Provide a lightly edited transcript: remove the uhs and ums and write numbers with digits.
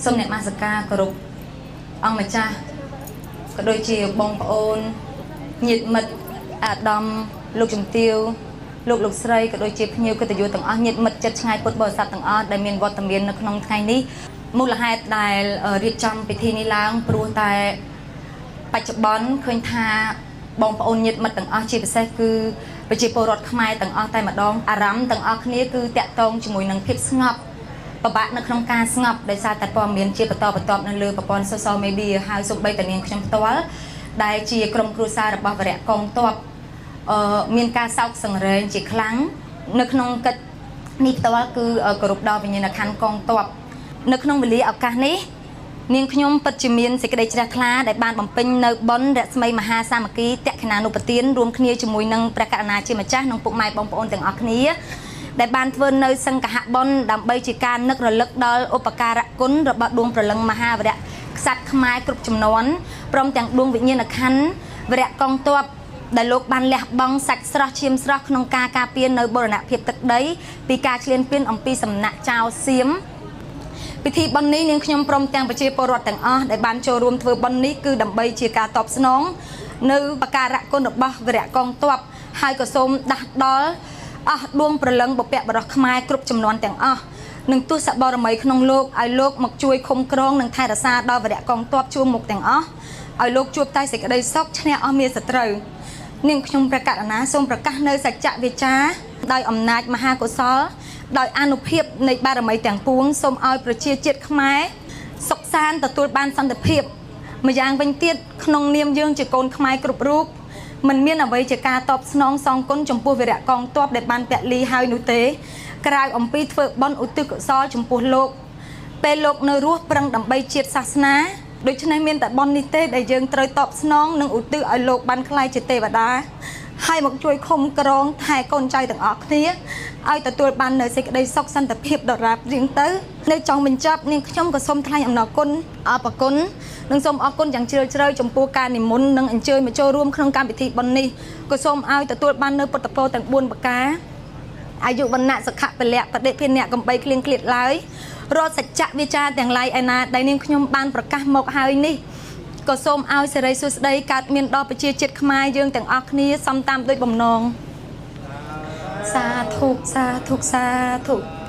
សូមអ្នកមាសការគោរពអង្គម្ចាស់ក៏ដូចជាបងប្អូនញាតិមិត្តអាដាមលោកជំទាវលោកលោកស្រីក៏ដូចជាភ្ញៀវកិត្តិយសទាំងអស់ញាតិមិត្តចិត្តឆ្ងាយពុទ្ធបរិស័ទទាំងអស់ដែលមានវត្តមាននៅក្នុងថ្ងៃនេះមូលហេតុដែលរៀបចំពិធីនេះឡើងព្រោះតែបច្ចុប្បន្នឃើញថាបងប្អូនញាតិមិត្តទាំងអស់ជាពិសេសគឺប្រជាពលរដ្ឋខ្មែរទាំងអស់តែម្ដងអារម្មណ៍ទាំងអស់គ្នាគឺតាក់ទងជាមួយនឹងភាពស្ងប់ពិបាកនៅក្នុងការស្ងប់ដោយសារតែព័ត៌មានជាបន្តបន្ទាប់នៅលើប្រព័ន្ធ social media ហើយសូម្បីតែនាងខ្ញុំផ្ទាល់ដែលជាក្រុមគ្រួសាររបស់វរៈកងទ័ពមានការសោកសង្រេងជាខ្លាំងនៅក្នុងកិច្ចនេះផ្ទាល់គឺគោរពដល់វិញ្ញាណក្ខន្ធកងទ័ពនៅក្នុងវេលាឱកាសនេះនាងខ្ញុំពិតជាមានសេចក្តីជ្រះថ្លាដែលបានបំពេញនៅបុណ្យរស្មីមហាសាមគ្គីតក្ខណានុប្រទានរួមគ្នាជាមួយនឹងព្រះករុណាជាម្ចាស់និងពុកម៉ែបងប្អូនទាំងអស់គ្នាដែលបានធ្វើនៅសង្ឃបុណ្យដើម្បីជាការនឹករលឹកដល់ឧបការៈគុណរបស់ដួងព្រលឹងមហាវរៈក្សត្រខ្មែរគ្រប់ចំនួនព្រមទាំងដួងវិញ្ញាណក្ខន្ធវរៈកងទ័ពដែលលោកបានលះបង់សាច់ស្រស់ឈាមស្រស់ក្នុងការការពារនៅបូរណភាពទឹកដីពីការឈ្លានពានអំពីសំណាក់ចៅសៀមពិធីបុណ្យនេះនាងខ្ញុំព្រមទាំងប្រជាពលរដ្ឋទាំងអស់ដែលបានចូលរួមធ្វើបុណ្យនេះគឺដើម្បីជាការតបស្នងនៅបការៈគុណរបស់វរៈកងទ័ពហើយក៏សូមដាស់ដល់អស់ដួងព្រលឹងបុព្វបុរសខ្មែរគ្រប់ចំនួនទាំងអស់និងទស្សបរមីក្នុងលោកឲ្យលោកមកជួយឃុំក្រងនិងថែរក្សាដល់វរៈកងទ័ពជួរមុខទាំងអស់ឲ្យលោកជួបតែសេចក្តីសុខឈ្នះអស់មានសត្រូវនាងខ្ញុំប្រកាសណាសូមប្រកាសនៅសច្ចវាចាដោយអំណាចមហាកុសលដោយអានុភាពនៃបារមីទាំងពួងសូមឲ្យប្រជាជាតិខ្មែរសុខសាន្តទទួលបានសន្តិភាពម្យ៉ាងវិញទៀតក្នុងនាមយើងជាកូនខ្មែរគ្រប់រូបមិនមានអ្វីជាការតបស្នងសងគុណចំពោះវីរៈកងទ័ពដែលបានពលីហើយនោះទេក្រៅអំពីធ្វើបុណ្យឧទ្ទិសកុសលចំពោះលោកពេលលោកនៅរស់ប្រឹងដើម្បីជាតិសាសនាដូច្នេះមានតែបុណ្យនេះទេដែលយើងត្រូវតបស្នងនិងឧទ្ទិសឲ្យលោកបានក្លាយជាទេវតាហើយមកជួយឃុំក្រងថែកូនចៅទាំងអស់គ្នាឲ្យទទួលបាននៅសេចក្តីសុខសន្តិភាពដរាបរៀងទៅនៅចង់បញ្ចប់នាងខ្ញុំក៏សូមថ្លែងអំណរគុណអរគុណនិងសូមអរគុណយ៉ាងជ្រាលជ្រៅចំពោះការនិមន្តនិងអញ្ជើញមកចូលរួមក្នុងកម្មវិធីបុណ្យនេះក៏សូមឲ្យទទួលបាននៅពុទ្ធពរទាំង4ប្រការអាយុវណ្ណៈសុខៈពលៈបដិភិនៈកំបីគ្លៀងគ្លាតឡើយរាល់សច្ចវាចាទាំងឡាយឯណាដែលនាងខ្ញុំបានប្រកាសមកហើយនេះក៏សូមឲ្យសិរីសួស្តីកើតមានដល់ប្រជាជាតិខ្មែរយើងទាំងអស់គ្នាសំតាមដូចបំណងសាធុសាធុសាធុ។